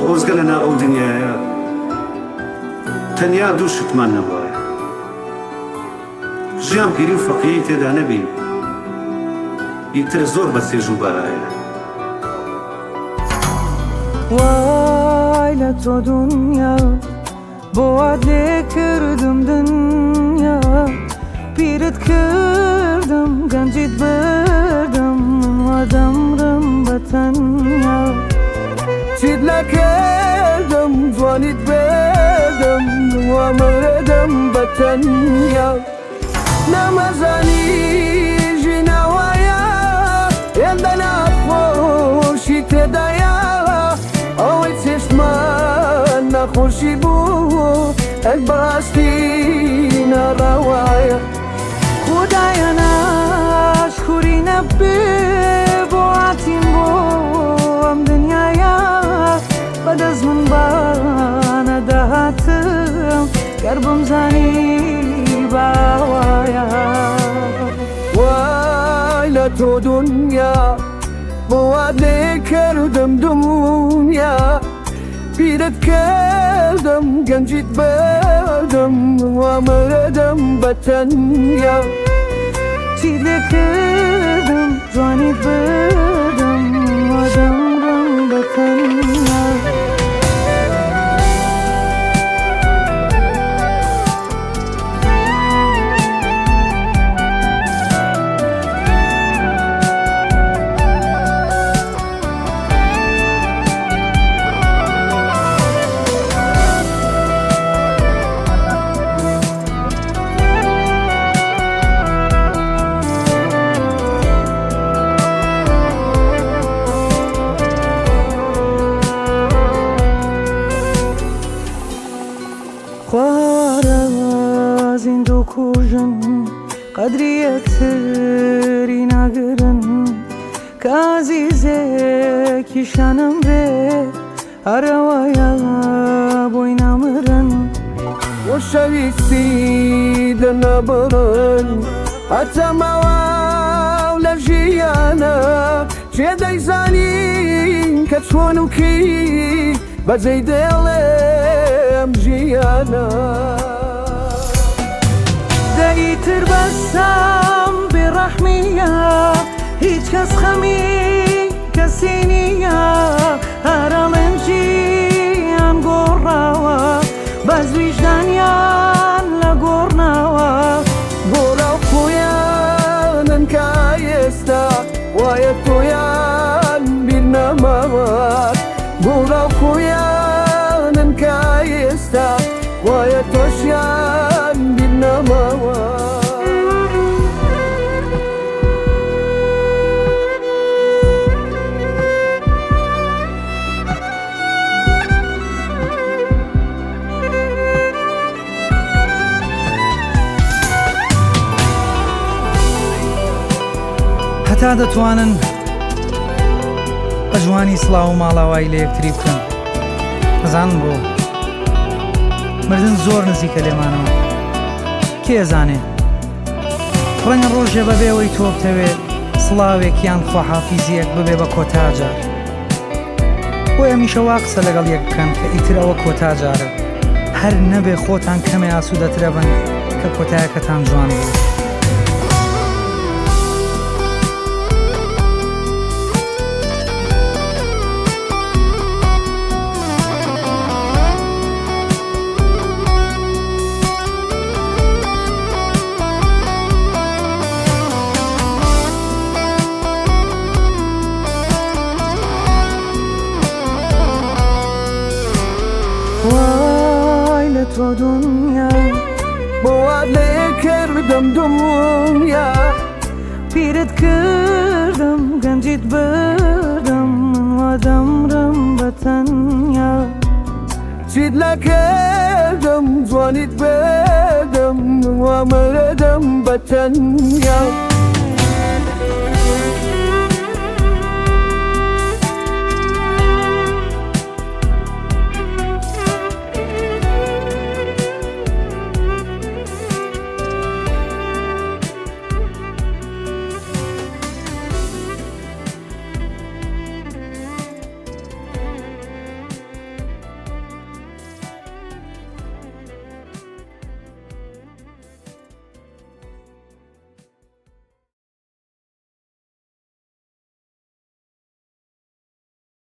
خۆزگە لەناو ئەو دنیایە تەنیا دوو شتمان نەبوایە. ژیان پیری و فەقێی تێدا نەبی ئیتر زۆر بە چێژ و بەهایە. وای لە تۆ دونیا بۆ وات لێ کردم دنیا پیرت کردم گەنجیت بردم من وا دەمرم بە تەنیا. چیت لە کردم جوانیت بردم وا مردم بە تەنیا. نەمەزانی ژیناوایە هێندە ناخۆشی تێدایە ئەوەی چێشتمان ناخۆشی بوو ئەک بەڕاستی ناڕەوایە. خودایە ناشکوری نەبێ بۆ هاتین بۆ ئەم دنیایە بەدەست من بانە دەهاتم گەر بمزانی باوایە. وای لە تۆ دنیا بۆ وات لێ کردم دنیا پیرت کردم گەنجیت بردم وا مردم بە تەنیا. چیت لێ کردم جوانیت بردم وا دەمرم بە تەنیا. خوا زیندوو کوژن قەدری یەکتری ناگرن کە ئازیزێکیشانم بێ هەرەوەیە بۆی نامرن. خۆشەویستی دەنەبڕن هەتا ماوە لە ژیانە کێ دەیزانی کە چۆن و کی بەجێی دێڵێم ژیانە. دە ئیتر بەسام بێڕەحمیە هیچ کەس خەمی کەسی نییە هەرەڵێن ژیان گۆڕاوە بەس ویژدانیان لە گۆڕناوە. گۆڕاو خۆیانن کە ئێستا وایە تۆیان بیر نەماوە گۆڕاو خۆیانن کە ئێستا وایە تۆشیان بیر نەماوە. هەتا دەتوانن بە جوانی سڵاو و ماڵاوایی لە یەکتری بکەن. ئەزانن بۆ مردن زۆر نزیکە لێمانەوە. کێ ئەزانێ ڕەنگە ڕۆژێ بەبێ ئەوەی تۆ بتەوێ سڵاوێک یان خواحافیزیەک ببێ بە کۆتا جار. بۆیە هەمیشە وا قسە لەگەڵ یەک بکەن کە ئیتر ئەوە کۆتا جارە. هەر نەبێ خۆتان کەمێ ئاسوودەترە بن کە کۆتایەکەتان جوان بوو. وای لە تۆ دنیا بۆ وات لێ کردم دنیا پیرت کردم گەنجیت بردم من وا دەمرم بە تەنیا. چیت لە کردم جوانیت بردم وا مردم بە تەنیا.